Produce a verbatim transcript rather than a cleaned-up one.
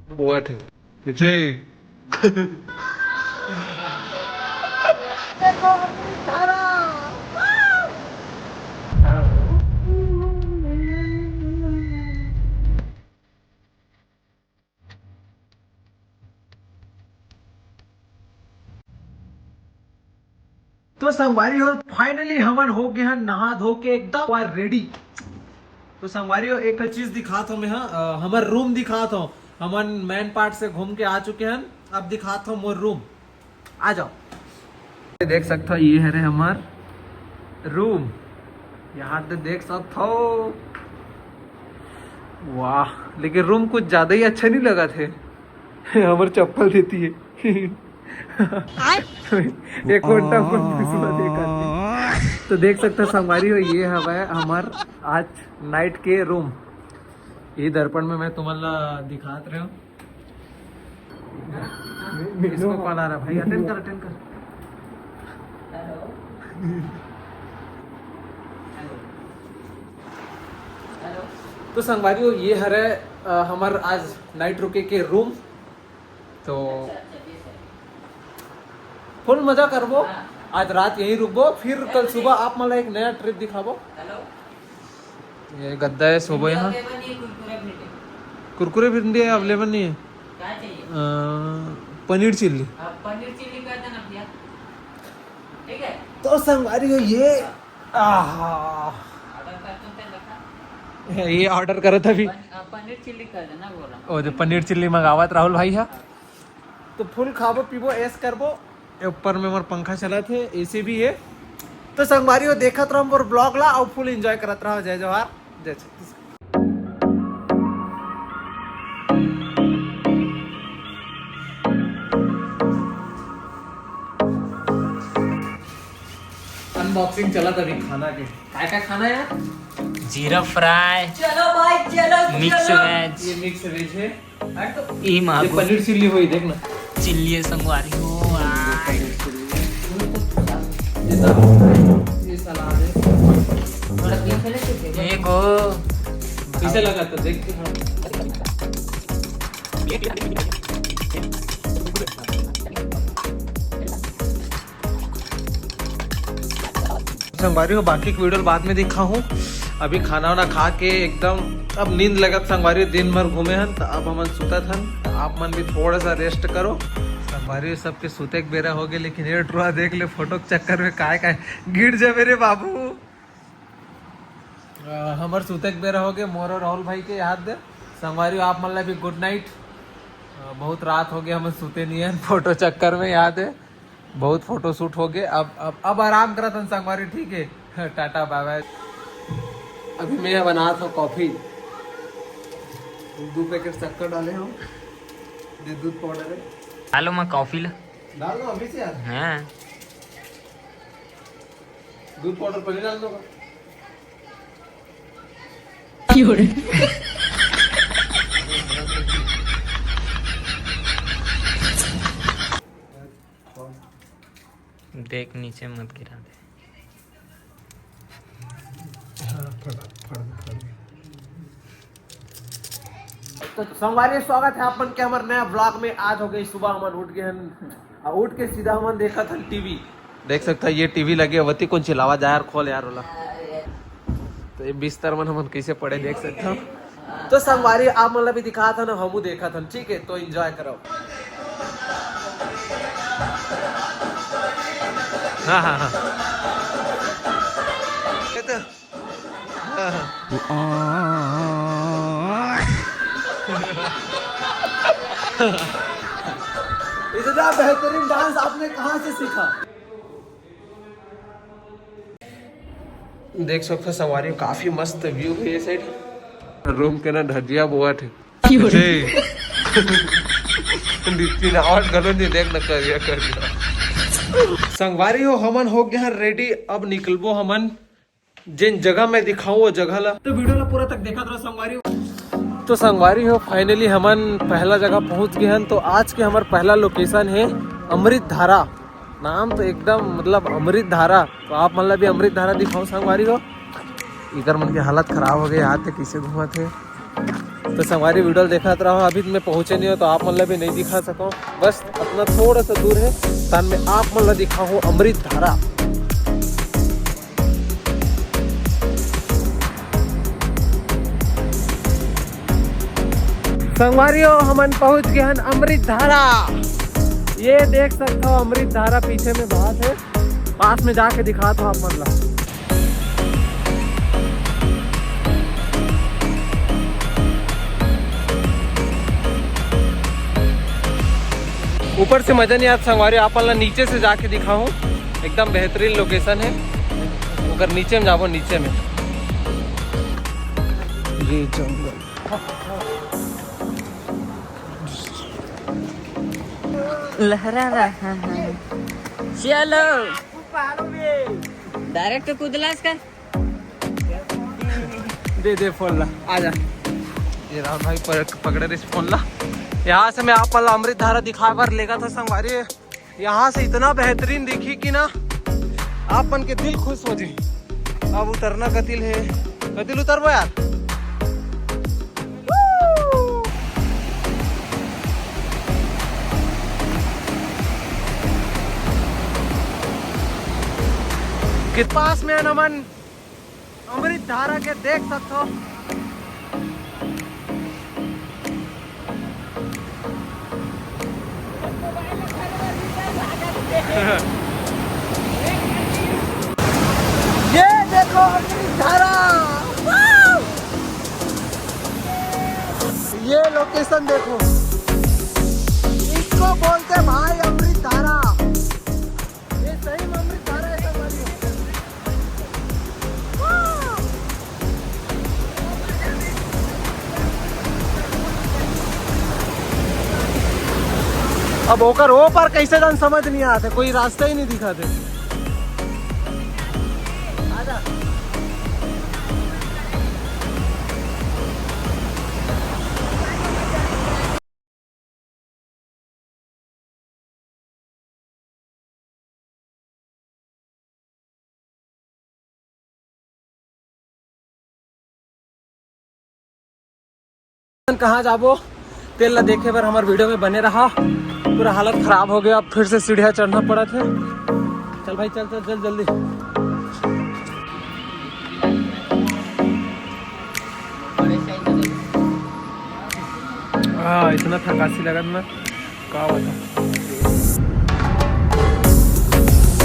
बोआ थे। जी। तो संगवारी हो, finally हमन हो गए हैं नहा धो के एकदम रेडी। तो संगवारी हो, एक चीज दिखात हूँ मैं, हाँ, अ, हमर रूम दिखात हूँ। हमन मेन पार्ट से घूम के आ चुके हैं, अब दिखात हूँ मोर रूम। आ जाओ, देख सकता हो, ये हरे हमार रूम। यहाँ तो देख सकता हो, वाह, लेकिन रूम कुछ ज्यादा ही अच्छा नहीं लगा थे। हमार चप्पल देती है। एक घंटा में दूसरा देखा थे। तो देख सकते हो संगवारी हो, ये हवा है हमार आज नाइट के रूम। ये दर्पण में मैं तुम्हारा दिखात रहे हूँ। इसको कॉल आ रहा है भाई, अटेंड कर, अटेंड कर। तो संगवारी हो, ये हरे, अ, हमर आज नाइट रुके के रूम। तो फुल मजा करबो। आज रात यहीं रुकबो, फिर कल सुबह आप मला एक नया ट्रिप दिखाबो। ये गद्दा है, सोबो यहाँ। कुरकुरे भिंडी अवेलेबल नहीं है। अ, पनीर चिल्ली। तो संगवारी हो, ये, आहा, ये ऑर्डर करा था अभी। पनीर चिल्ली कर देना बोला। ओ, जो पनीर चिल्ली मंगावत राहुल भाई है। तो फुल खाबो पीबो, ऐश करबो। ये ऊपर में मोर पंखा चलत हे, एसी भी है। तो संगवारी हो, देखत रहो मोर ब्लॉग ला और फुल एंजॉय करत रहो। जय जोहार, जय छत्तीसगढ़। अनबॉक्सिंग चलत अभी खाना के। काय काय खाना यार? जीरा फ्राई, चलो भाई, चलो, मिक्स चलो। वेज। ये मिक्स वेज है। हट तो। ई ये मागो पनीर चिल्ली हुई, देख ना। चिल्ली है संगवारी हो। ये सलाद है। ये गो। कैसे लगा तो देख के। संगवारी हो, बाकी की वीडियो बाद में दिखा हूँ। अभी खाना वाना खा के एकदम अब नींद लगत संगवारी, दिन भर घूमे हन, तो अब हमन सुतत हन। आप मन भी थोड़ा सा रेस्ट करो। संगवारी हो, सबके सुते के बेरा हो गए, लेकिन ये टुरा देख ले, फोटो के चक्कर में काय काय गिर जावे रे बाबू। अ, हमर सुते के बेरा हो गए, मोर और राहुल भाई के याद दे। संगवारी हो, आप मन ला भी गुड नाइट। अ, बहुत रात हो गए, हमन सुते नहीं है फोटो चक्कर में, याद है। बहुत फोटो शूट हो गए। अब, अब, अब आराम करत हन संगवारी, ठीक है। टाटा बाय बाय। अभी मैं बनात हूँ कॉफी, दो पैकेट शक्कर डाले हूँ, ये दूध पाउडर है। डालो मैं कॉफी ला। डाल दो अभी से यार। हाँ। दूध पाउडर पहले डाल दो। देख, नीचे मत गिरा दे। तो संगवारी, स्वागत है आप मन के हमर नया ब्लॉग में। आज हो गई सुबह, हमन उठ गए हन, आ, उठ के सीधा हमन देखत हन टीवी। देख सकता है, ये टीवी लगे, अवती कौन चिल्लावा जा यार, खोल यार ओला। तो ये बिस्तर मन हमन कैसे पड़े, देख सकता हूँ। तो संगवारी, आप मन ला भी दिखात हन, हमू देखत हन, ठीक है, तो एंजॉय करो। हाँ, हाँ, हाँ। ये तो, हाँ, हाँ। इतना बेहतरीन डांस आपने कहाँ से सीखा? देख सकते हो संगवारी, काफी मस्त व्यू है ये साइड। रूम के ना धजिया बोआ थे। जी। नीचे ना और गलो नहीं, देख ना करिया, करिया। संगवारी हो, हमन हो गया रेडी, अब निकलबो हमन। जिन जगह मैं दिखाऊं वो जगह ला। तो वीडियो ला पूरा तक देखत रहो संगवारी हो। तो संगवारी हो, फाइनली हमन पहला जगह पहुंच गए हन। तो आज के हमर पहला लोकेशन है अमृत धारा। नाम तो एकदम मतलब अमृत धारा। तो आप मन ला भी अमृत धारा दिखाऊं संगवारी हो। इकर मन के हालत खराब हो गए, हाथ कैसे घूमत है। तो संगवारी, वीडियो देखत रहो, अभी मैं पहुँचे नहीं हो तो आप मन ला भी नहीं दिखा सकूँ। बस अपना थोड़ा सा दूर है, तन मैं आप मन ला दिखाहूँ अमृत धारा। संगवारी हो, हमन पहुँच गए हन अमृत धारा। ये देख सकते हो, अमृत धारा पीछे में बहत है। पास में जाके दिखात हो आप मन ला। ऊपर से मजा नहीं आता संगवारी, आप मन ला नीचे से जाके दिखाहूँ। एकदम बेहतरीन लोकेशन है, ओकर नीचे में जाबो, नीचे में। ये जंगल। लहरा रहा है। चलो। डायरेक्ट कूदलास का। दे दे फोन ला, आ जा। ये राहुल भाई पकड़े रहिस फोन ला। यहाँ से मैं आप मन ला अमृत धारा दिखाए बर लेगत हों संगवारी। यहाँ से इतना बेहतरीन दिखी कि ना, आप मन के दिल खुश हो जाए। अब उतरना कतिल है, कतिल उतरबो यार। के पास में नमन अमृत धारा के देख सकथो। ये देखो अमृत धारा, ये लोकेशन देखो, इसको बोलते भाई अमृत धारा। ये सही में अमृत धारा है संगवारी। अब ओकर ओ पार कैसे जान समझ नहीं आते, कोई रास्ता ही नहीं दिखाते। कहाँ जाबो, तेल ला देखे बर हमर वीडियो में बने रहा। पूरा हालत खराब हो गया, अब फिर से सीढ़िया चढ़ना पड़ा था। चल भाई, चल चल चल जल्दी। हाँ, इतना थकासी लगा ना, का बताऊँ।